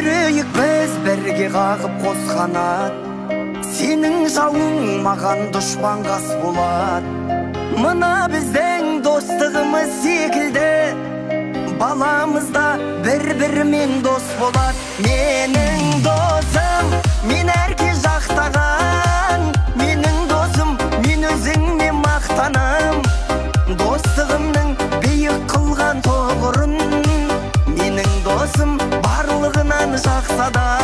Жүрейік біз бірге қағып қос қанат, сенің жауың маған дұшпан қас болады. Мына біздің достығымыз секілді, баламыз да бір-бірімен дос болады. Менің досым, мен әркез жақтаған, менің досым, мен өзіңмен мақтанам. Достығымның биік қылған тұғырын, менің досым барлығынан жақсы адам.